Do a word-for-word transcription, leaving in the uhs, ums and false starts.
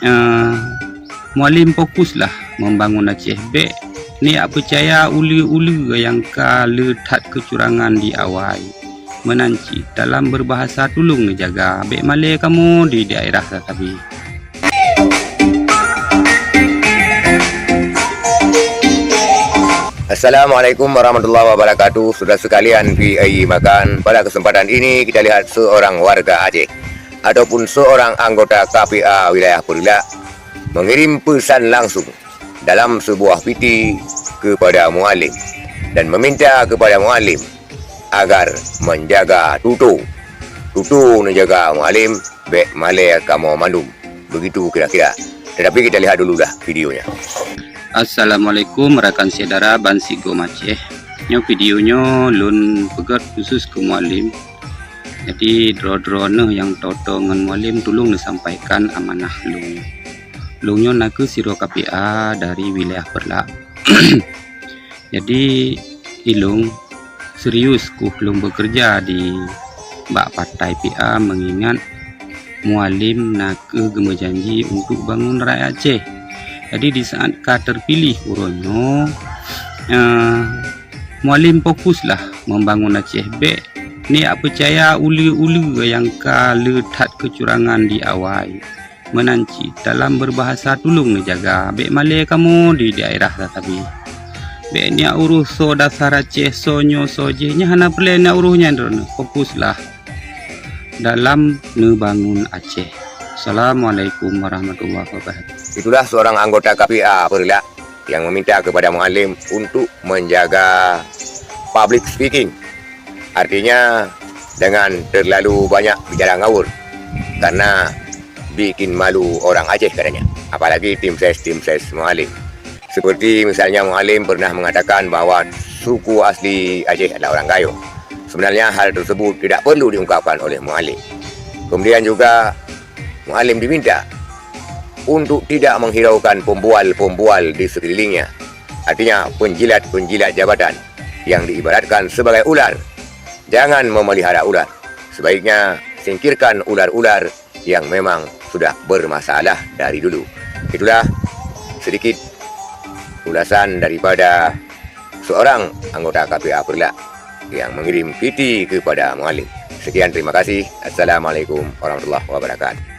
Eh, Mualem, fokuslah membangun Aceh. Bék neujak peucaya uleue-uleue nyang ka le that keucurangan di awai. Meunan cit, dalam berbahasa tulông neujaga, bék malée kamoe di daerah tatabi. Assalamualaikum warahmatullahi wabarakatuh. Saudara sekalian, fi ayyi makan, pada kesempatan ini kita lihat seorang warga Aceh ataupun seorang anggota K P A wilayah Peureulak mengirim pesan langsung dalam sebuah piti kepada Mualem dan meminta kepada Mualem agar menjaga tutoe. Tutoe neujaga Mualem, bék malée kamoe mandum. Begitu kira-kira. Tetapi kita lihat dululah videonya. Assalamualaikum rakan syedara bansigom Aceh. Nyoe video nyoe lôn peugét khusus keu Mualem. Jadi, droe-droeneuh nyang toe-toe ngon Mualem, tulông neusampaikan amanah lôn. Lôn nyoe nakeuh sidroe K P A dari wilayah Peureulak. Jadi, ilông serius keuh lôn beukeureuja di bak partai P A, meungingat Mualem nakeuh geumeujanji untuk bangun rakyat Aceh. Jadi, di saat ka teupiléh uroe nyoe, eh, Mualem, fokuslah membangun Aceh. Bék neujak peucaya uleue-uleue nyang ka le that keucurangan di awai. Meunan cit, dalam berbahasa tulông neujaga, bék malée kamoe di daerah tatabi. Bék neujak uroh soe dasar Aceh, soe nyoe, soe jéh, nyan hana peureulée neujak uroh nyan droeneuh. Fokuslah dalam neubangun Aceh. Assalamualaikum warahmatullahi wabarakatuh. Itulah seorang anggota K P A Peureulak yang meminta kepada Mualem untuk menjaga public speaking. Artinya, dengan terlalu banyak bicara ngawur, karena bikin malu orang Aceh katanya, apalagi tim ses, tim ses Mualem. Seperti misalnya Mualem pernah mengatakan bahwa suku asli Aceh adalah orang Gayo. Sebenarnya hal tersebut tidak perlu diungkapkan oleh Mualem. Kemudian juga Mualem diminta untuk tidak menghiraukan pembual-pembual di sekelilingnya. Artinya penjilat-penjilat jabatan yang diibaratkan sebagai ular. Jangan memelihara ular. Sebaiknya singkirkan ular-ular yang memang sudah bermasalah dari dulu. Itulah sedikit ulasan daripada seorang anggota K P A Peureulak yang mengirim piti kepada Mualem. Sekian, terima kasih. Assalamualaikum warahmatullahi wabarakatuh.